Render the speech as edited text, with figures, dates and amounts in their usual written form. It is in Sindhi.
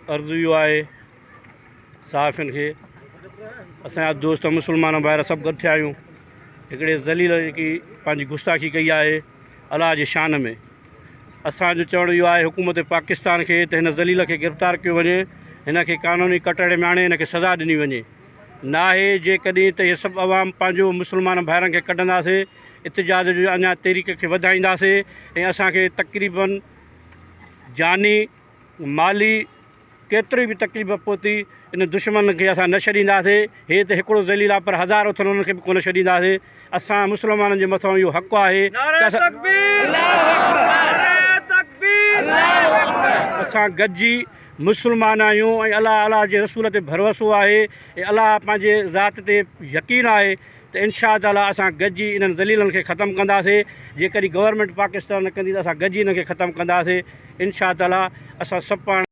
عرض اهو آهي صحافين کي اسان جا دوست مسلمان ڀائر سڀ گڏ ٿيا آهيون هڪڙي ذليل جيڪي پنهنجي گستاخي ڪئي آهي الله جي شان ۾ اسان جو چوڻ اهو آهي حڪومت پاڪستان کي ته هن ذليل کي گرفتار ڪيو وڃي هن کي قانوني ڪٽهڙي ۾ آڻي هن کي سزا ڏني وڃي ناهي جيڪڏهن ته هي سڀ عوام پنهنجو مسلمان ڀائرن کي ڪڍنداسي احتجاج جو اڃا تحريڪ کي وڌائينداسي ۽ اسان کي تقريبن جاني مالي ڪيتري به تڪليف پهتي ان دشمن کي اسان نه ڇڏينداسي هي ته هڪڙو ذليل آهي پر هزار اٿن انهن کي به ڪونه ڇڏينداسي اسان مسلمانن جي مٿان اهو حق آهي اسان گڏجي مسلمان آهيون ۽ الله الله جي رسول تي ڀروسو آهي ۽ الله پنهنجي ذات تي يقين آهي ته انشاء تعالي اسان گڏجي انهن ذليلن کي ختم ڪنداسي جيڪڏهن گورنمينٽ پاڪستان نه ڪندي ته اسان گڏجي انهن کي ختم ڪنداسي انشاء تعالي اسان سڀ پاڻ.